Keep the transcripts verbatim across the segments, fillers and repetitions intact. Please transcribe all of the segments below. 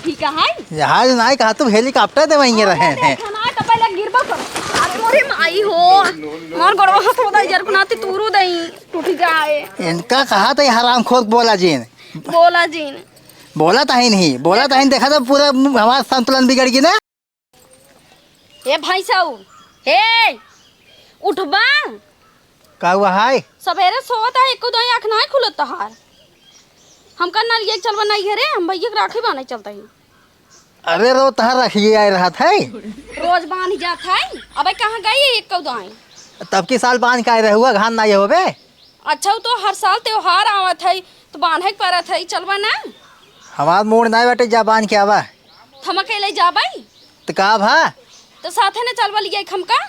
ठीक है। जहाज नाई कहा, तुम हेलीकॉप्टर देवाइए रहे हैं। देखा ना, तो पहले गिरबो कर। अरे मोरे माई हो, हमार गोड़वा हाथ होता जर को नाती तूरू दई, टूट जाए। इनका कहा था ये हरामखोर बोला जीन। बोला जीन। बोला तो है नहीं, बोला तो है नहीं, देखा तो पूरा हमारा संतुलन बिगड़ गई ना। ए भैंसऊ, हे, उठबा। का हुआ है? सबेरे सोवत है, एको दाई आँख नाई खुलत तोहार। हमका ना लिए चलबा नाई घरे, हम भैया के राखी बांधे चलत ही। अरे रो, तोहार रखिए आए रहत है। रोज बांध जात है, अबे कहाँ गई एको दाई? तब की साल बांध के आए रहुआ, घान नाई होबे। अच्छा, उ तो हर साल त्योहार आवत है, तो बांधे के परत है, चलबा ना? हमार मूड नाई बाटे, जा बांध के आवा। हम अकेले जाबई? तो का भा? तो साथे न चलबा, लिया हमका?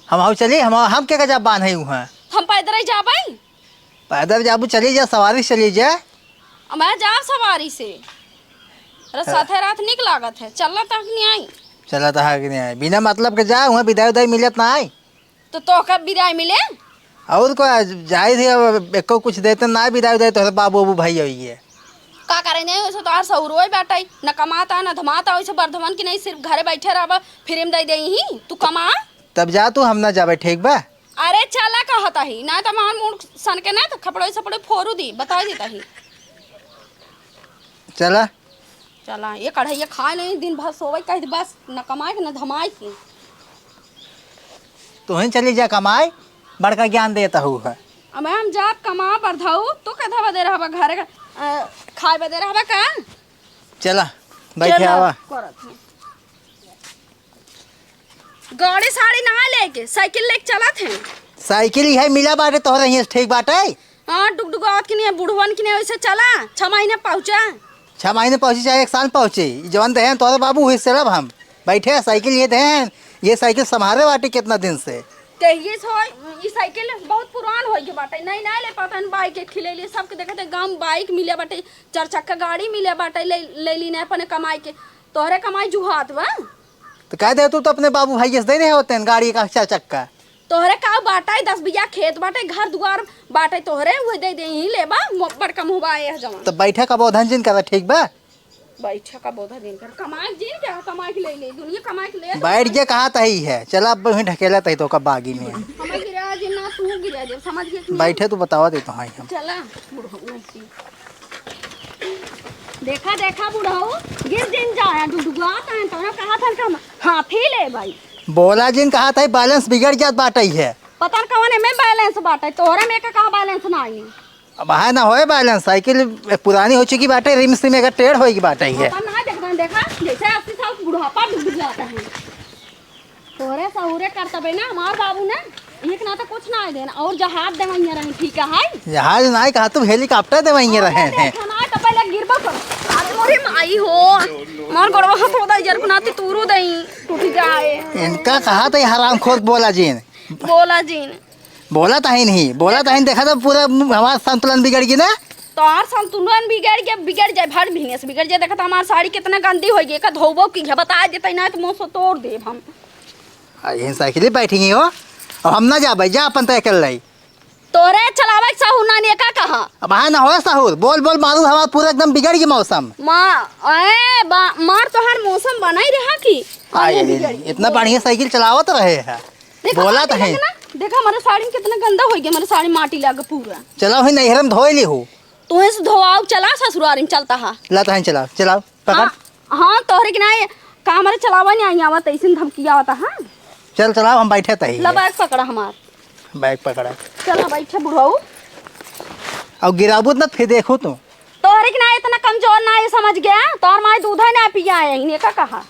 हम हऊ चली, हम, हम के का जा बांधे उहाँ? हम पैदल ही जाबई। पैदल जाबू, चली जा, सवारी से चली जा। अब मैं जा सवारी से। अरे हाँ। साथे रात निक लागत है, चलना तक नहीं आई। चला तहा कि नहीं आई, बिना मतलब के जा, उहाँ बिदाई उदाई मिलत ना आई। तो तोहका बिदाई मिले? और को जाए थे, अब एको कुछ देते ना बिदाई उदाई, तोहरे बाबू बाबू भाई होइए। का करे नहीं, वैसे तोहार सहुरो ही बाटे, न कमाता न धमाता, वैसे बर्धमन की नहीं, सिर्फ घरे बैठे रहबा, फ्री में दे दे ही, तू कमा। तब जा तू, हम ना जाबे, ठीक बा? अरे चला कहता ही, ना तो हमार मूड सन के ना तो खपड़ोई सपड़ोई फोरू दी, बता देता ही। चला। चला, ये कढ़ैया खाए नहीं, दिन भर सोवे कह दे बस, न कमाए के, न धमाए के। तोहन चली जा कमाए, बड़का ज्ञान देता हूँ है। अब हम जाब कमा बरधऊ, तू कधा बदे रहबा घरे का, अ, खाए बदे रहबा का? चला, बैठे चला, आवा। करत हूँ। गाड़ी साड़ी ना लेके, साइकिल लेके चलत हैं। साइकिल इहे मिला बाटे तोहरे हियाँ से, ठीक बाटे? हाँ, डुगडुगावत की नहीं है, बुढ़वन की नहीं है, वैसे चला, छह महीने पहुँचा। छह महीने पहुँची, चाहे एक साल पहुँची, ई जवन देहेन तोहरे बाबू हुई से लब हम। बैठे, साइकिल ये देहेन, ये साइकिल संभारे बाटे कितना दिन से। कहिए सो, ई साइकिल बहुत पुरान हो गई बाटे, नहीं, नहीं ले पाता है, बाइक एक खिले लिए, सबके देखते गाँव में बाइक मिले बाटे, चार चक्का गाड़ी मिले बाटे, ले, ले ली नहीं अपने कमाई के, तोहरे कमाई जुहात बा। तो कह दे तू तो अपने बाबू भाई से दे रहे होते हैं गाड़ी का चार चक्का। तोहरे का बाटे, दस बीघा खेत बाटे, घर दुआर बाटे तोहरे, उहे दे दे ही लेबा, मो-, बड़का मुँह बा यह जवन। तो बैठे का बोधन जिन करा, ठीक बा? बैठे का बोधन जिन कर, कमाए जिन क्या, कमाए के ले ले, दुनिया कमाए के ले। बैठ जे कहा तही है, चला अब वहीं ढकेला तही तो का बागी में। हमें गिरा जे ना, तू गिरा जे, समझ गए कि नहीं? बैठे तू बतावा दे तो हाँ हम। चला, बुढ़ऊ नहीं। देखा, देखा बुढ़ऊ, गिर जिन जाया, डुडुआत हैं, तोरा कहा था कि हम हाथी लेबई। बोला जिन कहा था, balance बिगड़ जात बाटे है। पता न कवन एमे balance बाटे, तोहरे में का कहा balance नाही। अब है ना होए balance, साइकिल पुरानी हो चुकी बाटे, रिम सिम एकर टेढ़ होई की बाटे है। पता ना, देखबन, देखा, जैसे अस्सी साल बुढ़ापा डुडुआत है। तोहरे सहुरे करतबे ना, हमार बाबू ने एक ना तो कुछ ना देन, और जहाज देवैया रही, ठीक है? जहाज नाई कहा, तुम हेलीकॉप्टर देवैया रहे हैं। देखा ना, तो पहले गिरबो कर। अरे मोरे माई हो, मार गोड़वा हाथ होता जर को नाती तूरू दई, टूट जाए। इनका कहा तो ये हरामखोर बोला जीन। बोला जीन। बोला तो है नहीं, बोला तो है नहीं, देखा तो पूरा हमारा संतुलन बिगड़ गई ना। तोहार संतुलन बिगड़ के बिगड़ जाए, भर भिनेस बिगड़ जाए। देखा तो हमार साड़ी कितना गंदी हो गई, का धोबो की है, बता देते ना तो मुँह से तोड़ देब हम। आ, यही साइकिल पे बैठी हो, अब हम ना जाबे, जा अपन तय कर लाई। तोरे चलावे के सहूर ना ने का कहा? अब हाँ ना होए सहूर, बोल बोल मारू हवा पूरा एकदम बिगड़ गई मौसम। माँ, ए, बा-, मार तोहार मौसम बनाई रहा कि आ, ये बिगड़ गई। इतना बढ़िया साइकिल चलावत रहे है। देखा, बोला माटी तो है। लगे ना, देखा हमारे साड़ी में कितना गंदा हो गया, हमारे साड़ी माटी लग पूरा। चलाओ ही नैहर में धोए ली हो। तू इस धोआव चला ससुरारी में चलता है। ला तो है चलाओ, चलाओ। पकड़। हाँ, हाँ, तोहरे के नाई, का हमरे चलावा नहीं आई आवत, ऐसे धमकी आवत, हाँ? चल, चलाओ, हम बैठे तही ला है। Bag पकड़ा हमार। Bag पकड़ा। चला, बैठे बुढ़ऊ। और गिराबू त ना, फिर देखो तू। तोहरे के नाई इतना कमजोर ना है, समझ गया? तोहर माई दूध है ना पिया है, इन्हें का कहा?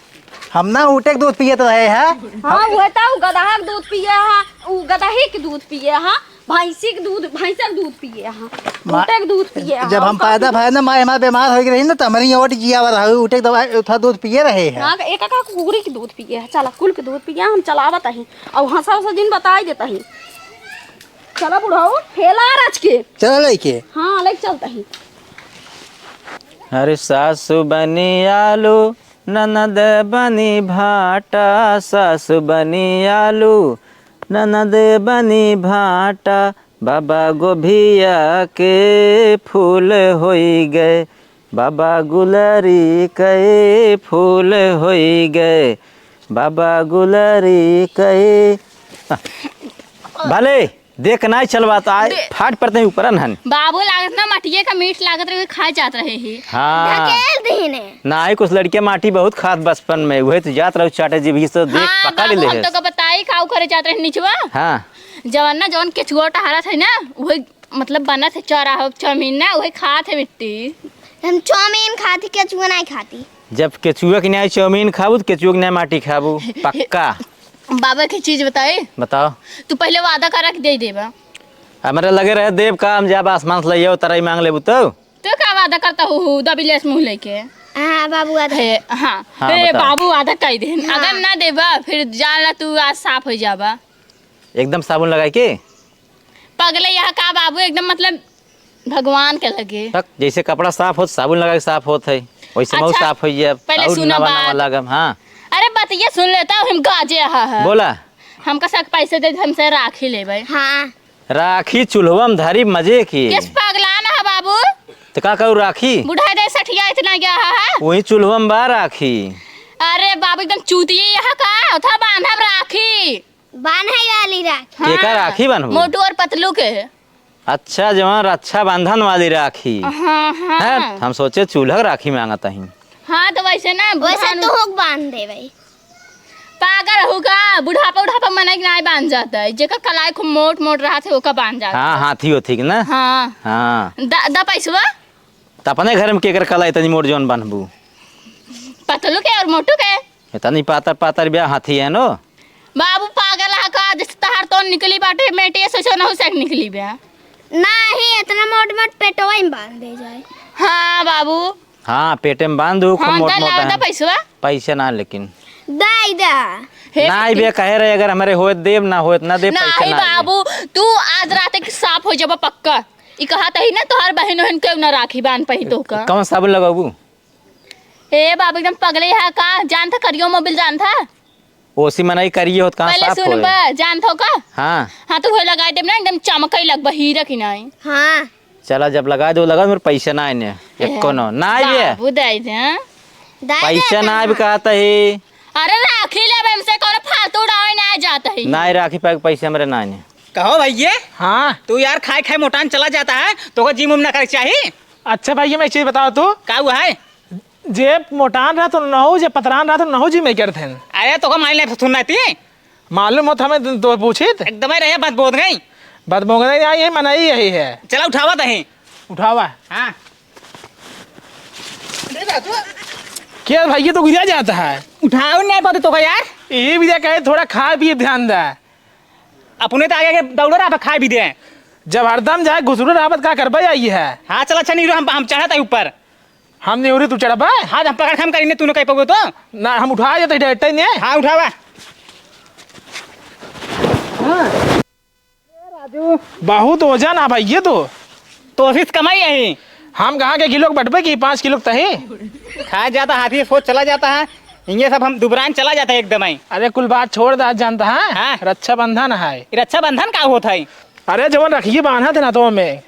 हम ना ऊँटे के दूध पियत रहे हैं। हाँ, वो तो गदहा के दूध पिए हा, उ गदही के दूध पिए हा, भैंसी के दूध, भैंसा के दूध पिए हा, मा-, ऊँटे के दूध पिए हा, जब हम पैदा भए ना, माई हमार बीमार हो गई रही ना, तो हमारी ओट जिया रहा, ऊँटे के दवाई, उठा दूध पिए रहे हैं। हाँ, एक का कुकुरी के दूध पिए है, चला कुल के दूध पिए, हम चलावत ही, और हंसा उसा जिन बताई देता ही। चला बुढ़ऊ, ठेला रच के। चला लेके। हाँ, लेके चलता ही। अरे सासु बनी आलू, ननद बनी भाटा, सासु बनी आलू, ननद बनी भाटा, बाबा गोभिया के फूल होई गए, बाबा गुलरी कए फूल होई गए, बाबा गुलरी कए। भले देख नाहीं चलवा त आए, दे- फाट पड़ते हैं ऊपर हन। बाबू लागत ना मटिए का मीठ लागत रहे, खा जात रहे ही। हाँ। ढकेल दीने। नाहीं, कुछ लड़के माटी बहुत खात बचपन में, उहे तो जात रहो चाटे जीभ से देख हाँ, पकड़ बाबू, ले हम है। तो का बताई का करे जात रहे निचवा। हाँ। जवन ना, जवन केचुआ टहरत है ना, उहे मतलब बनत है चौराहा चाउमीन ना, उहे खात है मिट्टी। हम चाउमीन खाती, केचुआ नाहीं खाती। जब केचुआ के नाहीं चाउमीन खाबू, तो केचुआ के नाहीं माटी खाबू, पक्का। बाबा के चीज बताई? बताओ। तू पहले वादा करा के दे देबा। हमरा लगे रहे देब का, हम जाब आसमान से लइयो, तरई मांग लेबू तो। तू का वादा करता हूँ, हूँ, दबिलेस मुँह लेके? हाँ, बाबू वादा। हे, हाँ। हाँ, हे, बताओ। बाबू वादा कई देन। हाँ। अगर ना देबा, फिर जान ला तू आज साफ हो जाबा। एकदम साबुन लगाई के? पगले यहाँ का बाबू, एकदम मतलब भगवान के लगे। तक जैसे कपड़ा साफ होत, साबुन लगा के साफ होत है, वैसे मऊ अच्छा, साफ हो जाए, पहले और सुनो नवा, नवा बात। लागम, हाँ। अरे बतिया सुन लेता, हम गाजे यहाँ है। बोला। हमका सब पैसे दे, हमसे राखी लेबै। हाँ। राखी चूल्हवा में धरी मजे की। किस पगला ना है बाबू? तो का करू राखी? बुढ़ा दे सठिया इतना गया है। वही चूल्हवा में बा राखी। अरे बाबू एकदम चूतिया यहाँ का, उठा बांधब राखी। बान्हे वाली राखी। हाँ, केकर राखी बान्हबू? मोटू और पतलू के। अच्छा, जवन रक्षाबंधन वाली राखी। हाँ, हाँ। हैं? हम सोचे चूल्हा के राखी मांगत ही। हाँ, तो वैसे ना, वैसे बुढ़ान तू हुक बांध देबै। पागल हो का? बुढ़ापा, बुढ़ापा मनई के नाई बांध जात है। जेकर कलाई खूब मोट, मोट रहत है, ओका बांध जात हाँ, है। हाथी होथी के ना? हाँ। हाँ। द, द पैसवा? त अपने घर में केकर कलाई इतनी मोट जवन बांधबू? पतलू के और मोटू के। इतनी पातर, पातर ब्याह हाथी है नो। बाबू पागल है का? जैसे तहार तो निकली बाटे, मेटिया सोचो ना हो सक निकली बे। नाही, इतना मोट मोट पेटवा में बांध दे जाए। हाँ बाबू। हाँ, पेटे में बांध दू, खूब हाँ, मोट दा मोट लावा है। दा पैसवा। पैसे ना लेकिन। दाई दा। हे नाई बे, कहे रहे अगर हमरे होत देब, ना होत ना देब, पैसे नाही ना आए। बाबू, तू आज रात के साफ हो जाबा पक्का। ई कहा तही ना तोहार बहिन ओहिन केहू ना राखी बांध पाई तोहका। कौन साबुन लगाबू? ए बाबू, एकदम पगले है का? जानता करियो मोबिल जानता? ओसी मनई करिए होत कहाँ पहले साफ सुन होए? बा, जानत हो का? हाँ। हाँ, तो वही लगाई देब ना, एकदम चमकई लगबा हीरा की नाई। हाँ। चला, जब लगाई देबू, लगाई देबू, मोर पैसा ना आने। ए, एको नो। ना आइबे? बाबू, दे दे, हाँ? दे दे पैसा ना आइबे अपना। कहत ही। अरे, राखी लेबे हमसे, कौनो फालतू उड़ावे ना जात ही। ना, राखी पाए के पैसा हमरे ना आने। कहो भैया। हाँ। तू यार खाए खाए मोटान चला जाता है, तोका जिम उम ना करे के चाही। अच्छा भैया, मैं एक चीज बताओ तू। का हुआ है? जे मोटान रहत नहु, जे पतरान रहत नहु जी में करत हैं। अरे तोका मालूम नहीं सुनना थी। मालूम होत हमें तो पूछित। एकदम ही रहे बात बोध गई। बात बोध गई, यही मनई यही है। चला उठावा दही। उठावा। हाँ। क्या भैया तो गिरा जाता है। उठाओ नहीं पाते तोका यार। यही भी कहे थोड़ा खा भी ध्यान दे। अपने तो आगे आगे दौड़ो रहा, खाए भी दे। जब हरदम जाए घुसरू रहा, का करबे आई है? हाँ, चल अच्छा, नहीं रहो, हम, हम चढ़त है ऊपर। हम नहीं उड़ी, तू चढ़बे? हाँ, हम पकड़ के हम करीने, तू न कह पाबो तो। ना, हम उठा जाते डायरेक्ट ही नहीं। हाँ, उठावा। हाँ। राजू। बहुत वजन आ भाई ये तो। तो फिर कमाई यही। हम कहाँ के किलो के बटबे की पाँच किलो के तही। खा जाता हाथी, सोच चला जाता है। ये सब हम दुबरान चला जाता है एकदम ही। अरे कुल बात छोड़ दे, आज जानता है? हाँ। रक्षाबंधन है। रक्षाबंधन का होता है? अरे जवन रखिए बांधा थे ना तो में।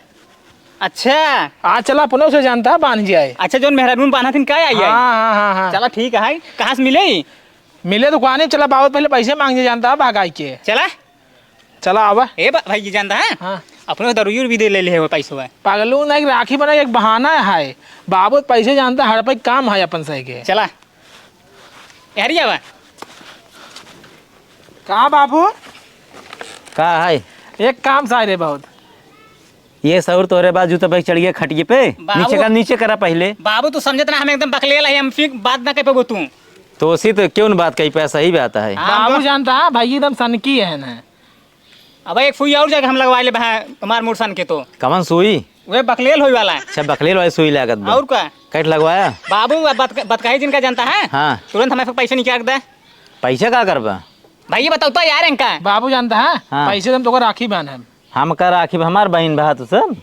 अच्छा। आज चला अपने उसे जानता है, बांध जाए। अच्छा, जवन मेहरारून बांधा थे, का आई है? हाँ, हाँ, हाँ, हाँ। चला ठीक है। कहाँ से मिले? मिले दुकाने, चला बाबू पहले पैसे मांग जे जानता है, भागाई के। चला। चला आवा। ए बा-, भाई, ये जानता है? हाँ। अपने दरुई भी दे ले, ले है वो पैसवा। पागलू ना, एक राखी बना, एक बहाना है। बाबू पैसे जानता, हर पे काम है अपन सही के। चला। यारी आवा। कहाँ बाबू? का है? एक काम सारे बहुत। ये सहूर तोरे बाद जूता बैग चढ़ गया खटिए पे। बाबू। नीचे कर, नीचे करा पहले। बाबू, तू समझत ना, हम एकदम बकलेल है, हम फिर बात ना कह पाबो तू। तो उसी तो क्यों न बात कही पे, सही बात है। हाँ, बाबू बा- जानता है, भाई एकदम सनकी है ना। अब एक सुई और जगह हम लगवा ले बा, हमार मुड़सन के तो। कवन सुई? वे बकलेल होई वाला है। अच्छा, बकलेल वाली सुई लागत बा। और का? कैट लगवाया? बाबू, अब बत-, बतकही जिनका जानता है? हाँ। तुरंत हमारे से पैसे निकाल दे। पैसा का करबा? भाई, ये बताओ तो यार इनका। बाबू जानता है? हाँ। पैसे तुम तो राखी बांध है। हम का राखी, हमार बहिन बा तू सब।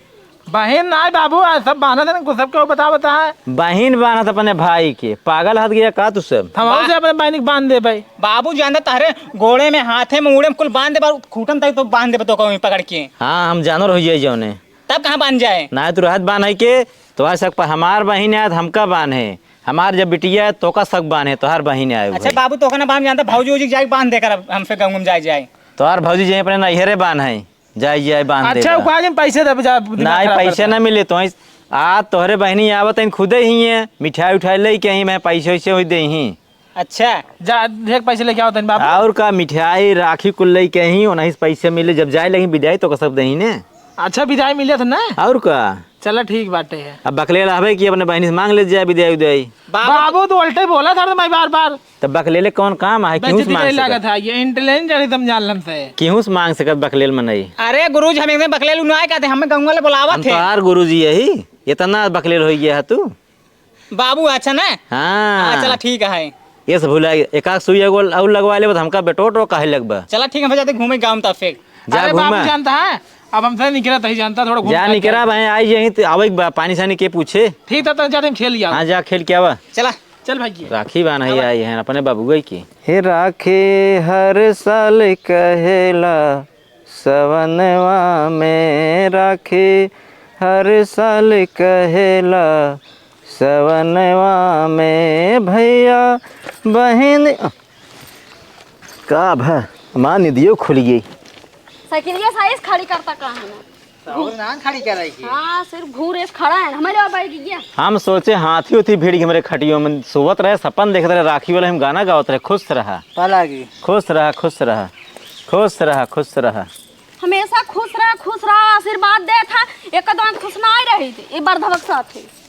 बहिन ना बाबू, आ सब बांधत है ना, कुछ सबके बता, बता है। बहिन बांधत अपने भाई के, पागल हाथ गया का तू सब? हम वाह। उसे अपने बहिन के बांध दे भाई। बाबू जानता तहरे गोड़े में, हाथे में, मुड़े में कुल बांध दे, बार खूटन तक तो बांध दे तो कहीं पकड़ के। हाँ, हम जानवर हो जाए जौने। तब कहाँ बांध जाए? ना, तू रहत बांध है के? तोहार शक पर हमार बहिन आए, तो हमका बांध है। हमार जब बिटिया है, तोका शक बांध है, तोहार बहिन आए अच्छा हुए। बाबू, तोका ना बांध जानता, भौजी उजी के जाके बांध देकर अब हमसे गाँव में जाए जाए। तोहार भौजी जाए अपने नैहरे बांध है, जाए जाए बांध अच्छा, देगा। उ कहा जे पैसे दे, जा, दिमाग नाहीं, खराब पैसे करता। ना मिले तो। आज तोहरे बहिनी आवत हैं, खुदे ही है, मिठाई उठाई ले के ही, मैं पैसे वैसे वही दे ही। अच्छा। जा, देख पैसे लेके आओ तनी बाबू। और का, मिठाई, राखी कुल लेके ही, उन्हीं से पैसे मिले, जब जाए लगी विदाई तो कसब दही ने। अच्छा, विदाई मिले थे ना? और का? चला, ठीक बाटे है। अब बकले रहबे कि अपने बहिनी से मांग ले जाए विदाई उदाई। बाबू बाबू तो उल्टे बोला था मैं बार बार। तब बकलेले कौन काम है, क्यों से बेइज्जती मांग करे सकत? लागत है, ये इंटेलिजेंट एकदम जान लम से। क्यों से मांग सकत बकलेल मनई? अरे गुरुजी, हम एकदम बकलेल उनाए कहते, हमें गंगा ले बुलावत हम है। तोहार गुरुजी यही, इतना बकलेल हो गया है तू। बाबू, अच्छा ना? हाँ। हाँ, चला, ठीक है। ये सब भुला गया। एक आध सुई एगो और लगवा ले, बस हमका बेटो ओटो काहे लगबा? चला, ठीक है, हम जाते घूमे गाँव में तब फिर। जा अरे, घूमा। बाबू जानता है, अब हमसे निकला तही जानता, थोड़ा घूम जा के निकला आए। भाई, आई यहीं तो आवे के बा, पानी सानी के पूछे। ठीक था, तो जाते हम खेल लिया। हाँ, जा खेल के आवा। चला। चल भाई। राखी बान्हे आई हैं अपने बाबुए की। हे राखी हर साल कहेला सवनवा में, राखी हर साल कहेला सवनवा में, भैया बहिन। का भा, हमार निदियो खुल गई। साइकिलिया साइज खड़ी करता का है ना? और नान खड़ी कर रही है। हाँ, सिर्फ घूर ऐस खड़ा है, हमारे और बैठ गया। हम सोचे हाथी उथी भिड़ गए हमरे खटियों में, सोवत रहे, सपन देखत रहे, राखी वाला हम गाना गावत रहे, खुश रहा। पलागी। खुश रहा, खुश रहा, खुश रहा, खुश रहा। हमेशा खुश रहा, खुश रहा, आशीर्वाद दे था, एक दम खुश ना ही रही थी, ये बरधवक साथ है।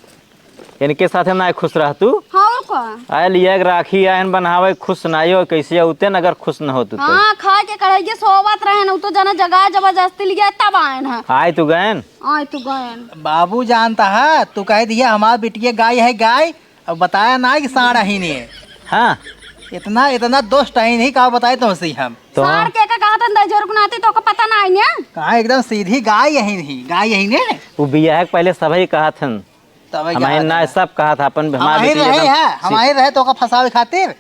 इनके साथे ना खुश रह तू। हाँ, और का? आए लिया के राखी आयन बनावे, खुश ना हो, कैसे होते न अगर खुश न हो तू तो। हाँ, खा के कढ़ाई के सोवत रहन, उ तो जना जगह जबरदस्ती लिया तब आयन है। आए तू गयन? आए तू गयन। बाबू जानता है, तू कह दिया हमार बिटिया गाय है गाय, अब बताया ना कि साँड़ ही नहीं है। हाँ। इतना, इतना दुष्ट है नहीं, का बताए तुमसे हम। तो साँड़ के का कहा था, दजोर को नाती तो को पता ना है ना? कहाँ एकदम सीधी गाय यही नहीं, गाय यही ने। वो बियाह के पहले सभी कहा था। तब हम क्या ही ना है? सब कहा था अपन, हम हमारे ही बेटी रहे एकदम हैं, हम सी- ही रहे तो का फंसावे खातिर।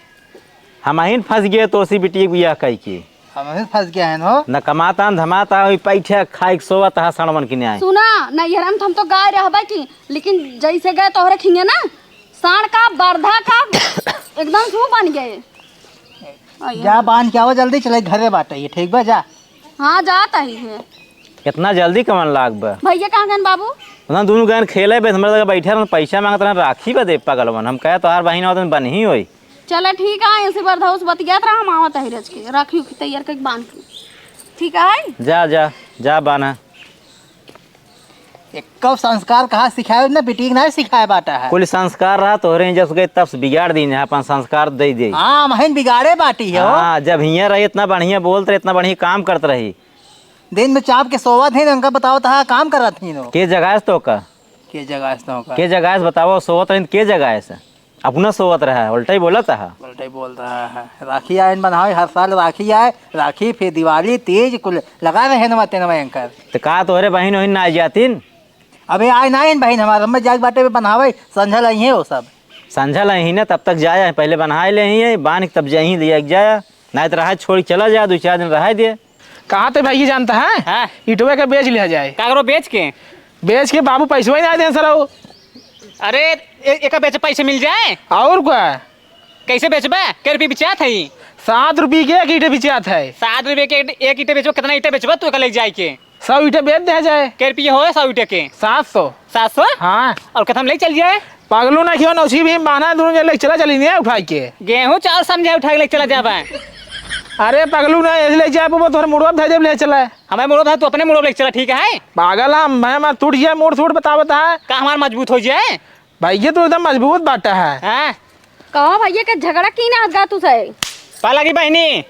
हम ही फंस गए तो उसी बिटिया के बियाह कई के। हम ही फंस गए हैं हो। न कमाता न धमाता, वही पैठे खाए के सोवत हा सड़वन की न्याय। सुना, नैहरा में तो हम तो गाय रहबे की, लेकिन जैसे गए तोहरे खिंगे ना, साँड़ का, बरधा का, एकदम सू बन गए। आइए। जा बांध के आवा जल्दी, चले घरे बाटे ये, ठीक बा, जा। हाँ, जात ही है। इतना जल्दी कवन लाग बा? भैया कहाँ गन बाबू? उतना दोनों गन खेले बे, हमरा लगे बैठे रहन, पैसा मांगत रहन, राखी बदे पागलवन। हम कहे तोहार बहिन आवत बन ही होई। चला ठीक है, ऐसे बरधौस बतियात रहा, हम आवत ही रच के, राखी उखी तैयार करके बांध के। ठीक है? जा, जा, जा बान्हा। एको संस्कार कहाँ सिखाए ना, बिटिक ना सिखाए बाटा है। कुल संस्कार रहा तोहरे जस गए तब से बिगाड़ दीन है, अपन संस्कार दे दे। हाँ, महीन बिगाड़े बाटी है हो। हाँ, जब हियाँ रही इतना बढ़िया बोलत रही, इतना बढ़िया काम करत रही। दिन में चाप के सोवत ही ना, उनका बताओ तहा काम करत ही नो। के जगाएस तो का? के जगाएस तो का? के जगाएस बताओ, सोवत रही के जगाएस? अपना सोवत रहा है, उल्टा ही बोलत है। उल्टा ही बोल रहा है। राखी आयन बनावे, हर साल राखी आए, राखी फिर दिवाली, तीज कुल लगा रहे नवा तेनवा एंकर। तो का तोहरे बहिन वहिन ना आ जातिन? अबे आए ना आइन बहिन हमार, हमें जाए बाटे पे बनावे, संझल आई है वो सब। संझल आई ना, तब तक जाए, पहले बनाए ले ही है, बांध के तब जाए ही ले जाए। ना तो रहा छोड़ के चला जा, दो चार दिन रहा दे। कहा तो भाई जानता है? हाँ। इटवे के बेच लिया जाए। कागरो बेच के? बेच के बाबू पैसवा ही ना दें सर। अरे, ए-, एका बेचे पैसे मिल जाए? और का? कैसे बेचबे? कै रुपये बिचात है? सात रुपये के एक ईंटे बिचात है। सात रुपये के एक, एक ईंटे बेचबे? कितना ईंटे बेचबे तू एका ले जाए के? सौ ईंटे बेच दिया जाए। कै रुपये हो सौ ईंटे के? सात सौ। सात सौ? हाँ। और कथम ले चल जाए? पगलू ना क्यों नौसी भी माना दोनों जन ले चला चली नहीं उठाई के। गेहूं चाउर समझे उठा के ले चला जाबे। अरे पगलू ना ऐसे ले जाए वो तोहरे मुड़वा धर जब ले चला। हमारे मुड़वा तू अपने मुड़वा ले चला, ठीक है? पागल हम, मैं मत टूट जाए, मोड़ सूट बतावत है। का हमार मजबूत हो जाए? भाई ये तो एकदम मजबूत बाटा है। हाँ। कहो भैया के झगड़ा की ना गा तू से? पा लगी बहनी।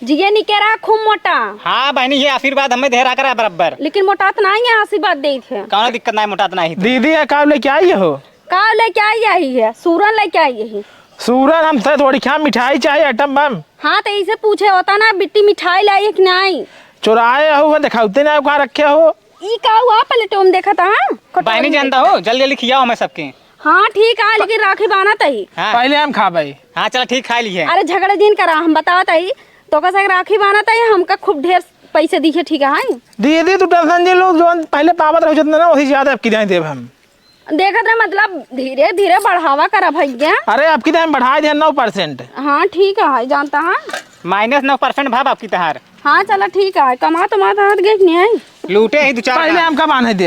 जिए निके रहा खूब मोटा। हाँ बहनी, ये आशीर्वाद हमें दे रहा करा बराबर। लेकिन मोटा तो नहीं है, आशीर्वाद दे थे। कौनो दिक्कत नहीं, मोटा तो नहीं। दीदी है, का लेके आई हो? का लेके आई यही है? सूरन लेके आई यही। सूरन हम तो थोड़ी खा मिठाई चाहे आइटम बम। हाँ तो इसे पूछे होता ना बिट्टी मिठाई लाई है कि नहीं? चुराए हो, दिखाते ना कहाँ रखे हो। ई का हुआ प्लेटो में देखा था, हाँ? बहनी जानता हो, जल्दी जल्दी खियाओ हमें सबके। हाँ ठीक है, लेकिन राखी बान्हत ही। हाँ। पहले हम खाबे। हाँ चला ठीक, खा लिए। अरे झगड़े जिन करा, हम बतावत ही, तोका से राखी बान्हत ही, हमका खूब ढेर पैसे दिहे, ठीक है? दीदी, तू tension जे लो, जौन पहिले पावत रहो जितना ना, वही ज्यादा अबकी दाईं देब हम। देखत रहे, मतलब, धीरे धीरे बढ़ावा करा भैया। अरे, अबकी दाईं बढ़ाइ दे नौ percent। हाँ, ठीक है, जानता है। Minus नौ percent भाव अबकी तहार। हाँ, चला, ठीक है, कमा तो मार हाथ गए कि नहीं आई? लूटे ही दो चार पहिले का। हमका बांधे दे।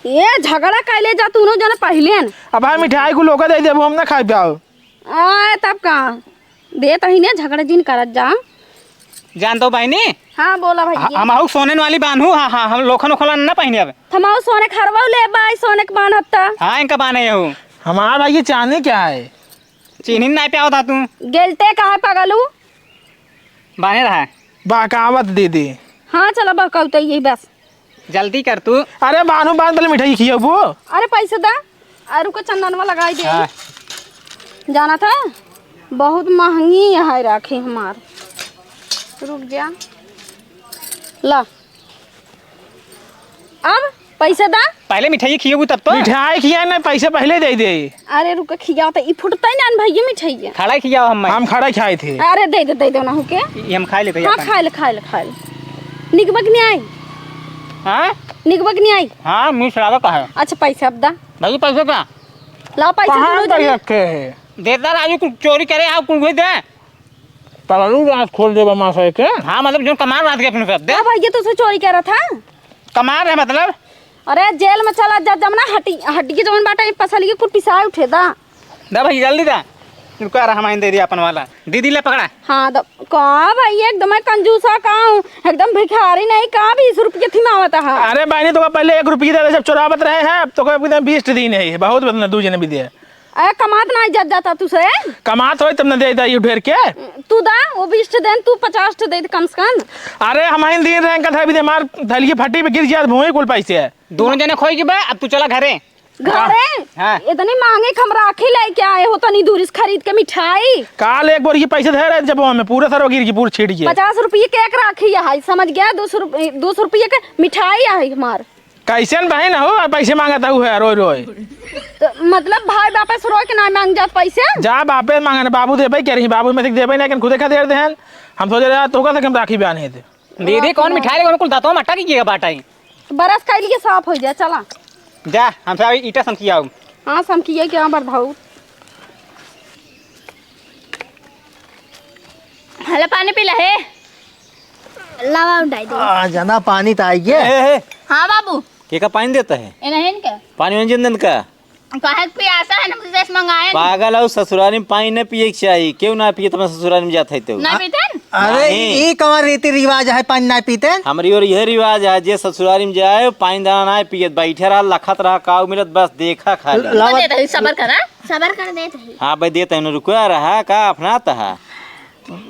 ये झगड़ा कैले जा तूनो जन पहिले न। अब भाई मिठाई को लोका दे देबो, हम ना खाई पाओ। आए, तब का? देत ही ने, झगड़ा जिन करत जा। जान दो बहिनी। हाँ, बोला भैया। ह-, हमहू सोने वाली बान्हू, हाँ, हाँ, हम लोखन ओखन ना पहिने अब। हमहू सोने खरवा ले बाई, सोने के बान्हब त। हाँ, इनका बान्हे यहू। हमार भाई, ये चांदी क्या है? चीनी नहीं प्यावत हा तू। गेलते का है पगलू? बान्हे रहा। बहकावत दीदी। हाँ, चला बहकावत यही बस। जल्दी कर तू। अरे बान्हू बान्ह, पहिले मिठाई खियाबू। अरे पैसे दा। अरे रुको, चंदनवा लगाई दे। हाँ। जाना था, बहुत महंगी है राखी हमार। रुक जा, ला। अब पैसे दा। पहिले मिठाई खियाबू तब तो। मिठाई खिया ना, पैसे पहिले दे दे। अरे रुक, खियाओ तो, ई फुटतै ना न भैया मिठाइया। खड़ा खियाओ हम। हम खड़ा खाए थे। अरे दे दे, दे दो ना होके। ई हम खाए लेते हाँ, अपन। खाए ले, खाए ले, खाए ले। निकबक नहीं आई? हाँ? निकबक नहीं आई? हाँ, मीठ लागा का है। अच्छा, पैसा अब दा। भाई, पैसा का? लाओ पैसा कहाँ दोनों जने। रखे है? देता राजू, कुछ चोरी करे, आओ, कुछ दे। तलालू रात खोल देबा मासा के। हाँ, मतलब, जो कमाल रात के अपने साथ दे। दा भैया, तो उसे चोरी करा था? कमाल है, मतलब? अरे, जेल में चला जा, जमना हटी, हटी के जवन बाटा, ये पसली के कुल पिसाए उठे दा। दा भाई, जल्दी दा। रुका रहा, हमारे दे दिया अपन वाला। दीदी ले पकड़ा। हाँ, द-, का भाई, एकदम है कंजूसा का, एकदम भिखारी नहीं का, बीस रुपये थिमावत है। अरे बहनी, तो पहले एक रुपये दे दे, जब चोरावत रहे हैं, अब तो कोई बीस दिन है, बहुत बदना, दू जने भी दे। ए, कमात ना इज्जत जाता तू से। कमात होई तब न दे दा यू ढेर के। तू दा, वो बीस ठे देन, तू पचास ठे दे दे कम से कम। अरे, हम ही दिन रहे, कल भी हमार थैली फटी पे गिर जात भूमि कुल पैसे। दोनों जने खोई के बा, अब तू चला घरे। घरे? हाँ। इतनी महंगी हम राखी लेके आए हो, तनी दूर से खरीद के मिठाई। काल एक बोर के पैसे धरे रहे जब हमें पूरा सरवा गिर के पूरा छिड़ गया। पचास रुपये के एक राखी है, समझ गया? दो सौ रुपये, दो सौ रुपये के मिठाई है हमार। कैसन बहन हो, और पैसे मांगत हऊ है रोय रोय। तो मतलब भाई बापे से रोय के ना मांग जात पैसे? जा बापे मांगन, बाबू देबे के रही, बाबू में से देबे ना, लेकिन खुदे खदेर देहन। हम सोचे रहे, तो का से हम राखी बांधे थे। दीदी, कौन मिठाई लेके कुल दांतों में अटक गया बाटा ही? बरस का लिए साफ हो जाए, चला। जा, हमसे अभी ईटा समकिया आओ। हाँ, समकिया क्या बरधाऊ? हले पानी पी ले हे। लावा उठाई दे। आ, जना पानी त आई गे। ए, ए, ए। हाँ बाबू। के का पानी देता है? ए नहीं इनके। पानी वानी जिन दिन का? काहे के पियासा है ना, मुझे से मंगाए। पागल हो, ससुरारी में पानी न पिए के चाही। क्यों ना पिए, तुम्हारे ससुरारी में जात है तो? ना पीते न? अरे, नहीं। ई, ई कौन रीति रिवाज है, पानी ना पीते? हमरी ओर यह रिवाज है, जे ससुरारी में जाए, पानी दाना ना पिए, बैठे रहा, लखत रहा, काऊ मिलत, बस देखा खाली। लावा। दे दे, सबर करा। सबर कर देत है। हाँ भाई, देत है, रुकवा रहा, का अफनात है?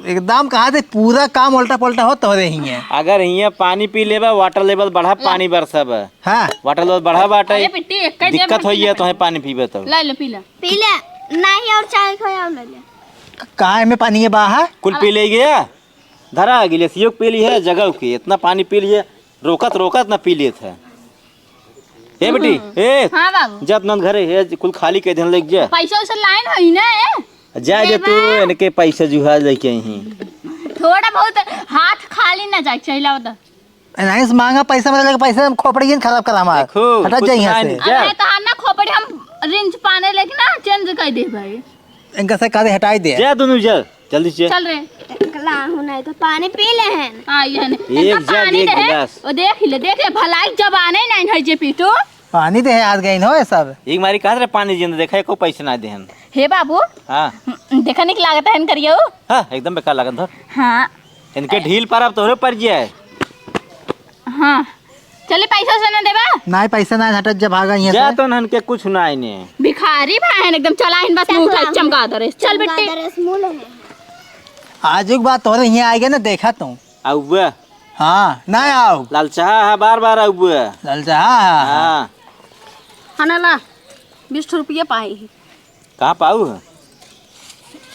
एकदम कहा थे, पूरा काम उल्टा पुल्टा होत तोहरे हियाँ। अगर हियाँ पानी पी लेबा, water level बढ़ा, ला। पानी बरसब। हाँ। Water level बढ़ा बाटे। अरे बिट्टी, एक ही दिक्कत जेब में होइए, पी ले। तोहे पानी पीबे तब। ले ले, पी ले। पी ले, नहीं और चाय खोया ले ले। क-, कहाँ में पानी है बाहर? कुल पी ले गया। धरा गिलासियो पी ली है, जगह के इतना पानी पी लिए, रोकत रोकत ना पी लेत है। ए बेटी, हम्म। ए, हाँ बाबू। जा अपना घरे, ए, कुल खाली कइ देन, लेके जा। पैसा वैसा लाइन होई ना, ए? जा, जा तू, देबा। इनके पैसा जुहा लेके आई हैं। थोड़ा बहुत हाथ खाली ना जाए, चला बता। नहीं से मांगा पैसा, मतलब, पैसा हम खोपड़ी खराब करा हमार। देखो, हटा कुछ जाइए यहाँ नहीं, से। जा। अरे, तो हम ना खोपड़ी, हम रिंच पाने लेके ना change कर दे भाई। इनका से कह दे, हटाई दे। जा दोनों, जा। जल्दी से। चल रे। एकला हूँ, नहीं तो पानी पी ले हैं। हाँ, ये ने। एक इनका जग, पानी एक दे। गिलास। ओ, देख ले, देख ले, भलाई जबाने नहीं है जे पीटू। पानी दे, आज गई न हो ये सब। एक मारी कहत रहे पानी जिन, देखा, एको पैसे ना देहन। हे बाबू। हाँ। देखा निक लागत है इनकर ये। हाँ, एकदम बेकार लागत है। हाँ। इनके ढील पर अब तोहरे पर जिया है। हाँ। चली, पैसा से ना देबा? नाहीं, पैसा नाहीं, हटत जा, भागा यहाँ जा से। तो नहन के कुछ ना आइने। भिखारी भाई एकदम चलाइन बस मुंह उठा चमगादड़ है। चल बेटी। चमगादड़ है, मुंह ले। आज एक बात तोहरे यहाँ आएगा ना, देखा तू। आउबे। हाँ, ना आओ। ललचाहा है, बार बार आउबे। ललचाहा है। हाँ। हना ला, बीस रुपये पाई। कहाँ पाऊ है?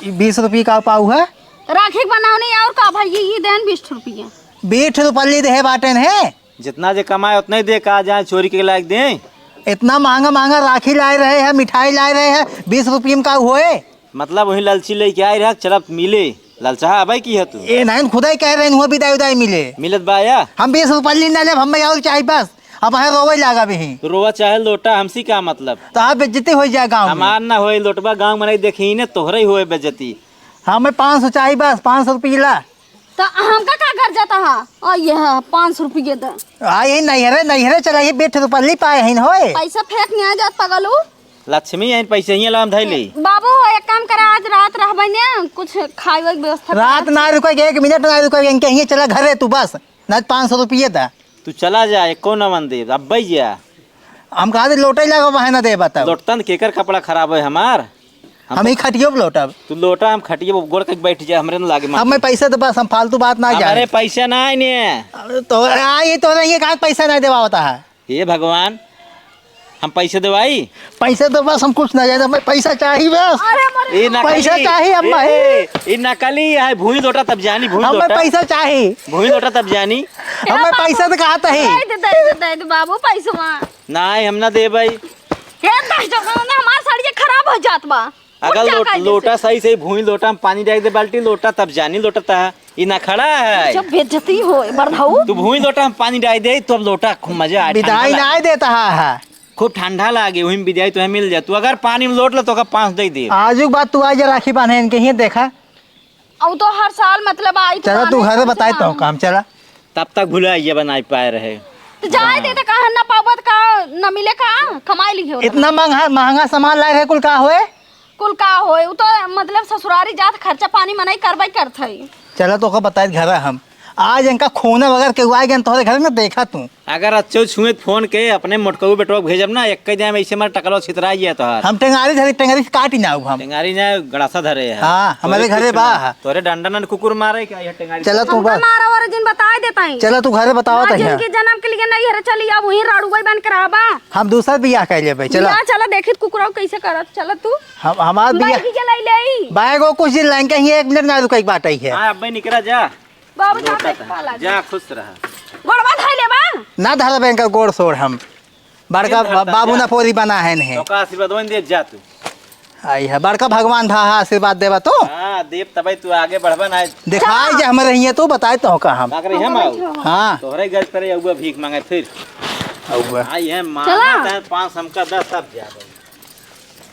ई बीस रुपये का पाऊ है? राखी के बनाओ नहीं और का भाई, ये, ये देन बीस रुपये। बीस रुपये दे है बाटेन है। जितना जे कमाए उतना ही दे, का जाए चोरी के लायक दे। इतना महंगा महंगा राखी लाए रहे हैं, मिठाई लाए रहे हैं, बीस रुपये में का होए? मतलब वही ललची लेके आए रहे, चलत मिले। ललचाहा अबे की है तू? ए, नाइन खुदाई कह रहे हैं, हुआ बिदाई उदाई मिले। मिलत बा या? हम बीस रुपया ली ना लेब, हमें और चाही बस। अब है रोवे लागा भी। तो रोवा चाहे लोटा, हमसी का मतलब? तो आप बेइज्जती हो जाए गाँव में। हमार ना होई लोटबा, गाँव में नहीं देखी ने, तोहरे ही होए बेइज्जती। हमें पाँच सौ चाही बस, पाँच सौ रुपया ला। तो हमका का कर जाता है? और यह पाँच सौ रुपये दा। आ, ये नैहरे, नैहरे चला, ये बेटे तो पल्ली पाए हैं होए। पैसा फेंक नहीं आ जात पगलू। लक्ष्मी, यहीं पैसे ही लाम धैली। बाबू, एक काम करा, आज रात रहबे ने, कुछ खाए वाए के व्यवस्था करा। रात ना रुके, एक मिनट ना रुके, इनके यहीं चला घरे तू बस, ना पाँच सौ रुपये दा। तू चला जा, एको ना मन देब, अब्बे जा। हम कहा दे लोटे लगा, वहाँ ना देबा तब। लोटतन केकर कपड़ा खराब है हमार? हम हम ही खटियो पे लोटब। तू लोटा, हम खटियो पे गोड़ के बैठ जा, हमरे न लागे माटी। हमें पैसा तो बस, हम फालतू बात ना जाए। अरे पैसा ना है ने। अरे तो, आ, ये तो नहीं है, कहाँ पैसा नहीं देवा होता है? हे भगवान, हम पैसे देवाई? पैसे तो बस हम कुछ ना जाए, हमें पैसा चाहिए बस। अरे मोरे ए, नकली। पैसा चाहिए अम्मा, ए, हे। ए, नकली है, भूई लोटा तब जानी, भूई हमें लोटा। पैसा चाहिए। भूई लोटा तब जानी। हमें बाबू, पैसा तो कहा था ही। दे दे, दे दे, दे दे बाबू पैसवा। नहीं, हम ना देबै। हे दस टका में हमार साड़ी खराब हो जात बा। अगर कुछ लोट-, चाका लोटा जैसे। सही से भूई लोटा में पानी डाल दे बाल्टी, लोटा तब जानी लोटता है। ई ना खड़ा है। जब बेइज्जती हो, बरधाऊ। तू भूई लोटा में पानी डाल दे, तब लोटा खूब मजा आए, ठंडा बिदाई लागे। ना देता है। खूब ठंडा लागे, वही में बिदाई तुम्हें मिल जाए। तू अगर पानी में लोट ले, तो ओकर पाँच दे दे। आजू के बाद तू आ जा राखी बांधे इनके ही देखा। अब तो हर साल मतलब आई तो चला तू आने घरे कम से बताए तो कम। काम, चला। तब तक भुला ये बनाई पाए रहे। तो जाए दे तो कहा ना पावत का, ना मिले का, कमाई ली हो। इतना महंगा, महंगा सामान लाए रहे, कुल का होए? कुल का होए? उ तो मतलब ससुरारी जात खर्चा पानी मनई करबे करत है। चला तो ओका बताए घर हम। आज इनका खूना वगैरह के आए गए तोहरे घर में देखा तू। अगर अच्छो छुए फोन के अपने मोटकऊ बेटवा के भेजब ना, एक ही जाए में ऐसे मार टकलो छितरा गया तोहार। हम टेंगारी धरी, टेंगारी से काटी ना हम। टेंगारी ना गड़ासा धरे है। हाँ, हमारे तोरे घरे कुछ बा ना। है। तोरे डंडा ना कुकुर मारे क्या ये टेंगारी चला से? तू हमका बस। मारा वारा जिन बताए देता है। चला तू घरे बताओ ना, तो यहाँ। जिनके जन्म के लिए नहीं हरे चली अब वहीं राड़ुआ बन के रहबा। हम दूसरा बियाह कर लेबे, चला। बियाह चला देखित कुकुरऊ कैसे करत, चला तू। हम, हमार बियाह बैग के लाई ले आई। बैग वो कुछ दिन लाइन के ही एक मिनट ना रुकाई बात आई है। हाँ, अब भाई निकला जा। बाबू जा लोटा बैठ था। पाला जा, खुश रहा। गोड़वा धइले बा। ना धरबे इनका गोड़ सोड़ हम। बड़का ये धरता बाबू जा। ना पोरी बना है नहीं। तो का आशीर्वाद वही दे जा तू। आई है, बड़का भगवान भा आशीर्वाद देबा तो। हाँ, देव तबे तू आगे बढ़बा ना। दिखाई जा। जे हमरे हिये तो बताए तो का हम। का करे हम आओ? हाँ। तोहरे घर पर अउआ भीख मांगे फिर। अउआ। आई है, मांगा चला। तै पाँच हमका दस, तब जाबा।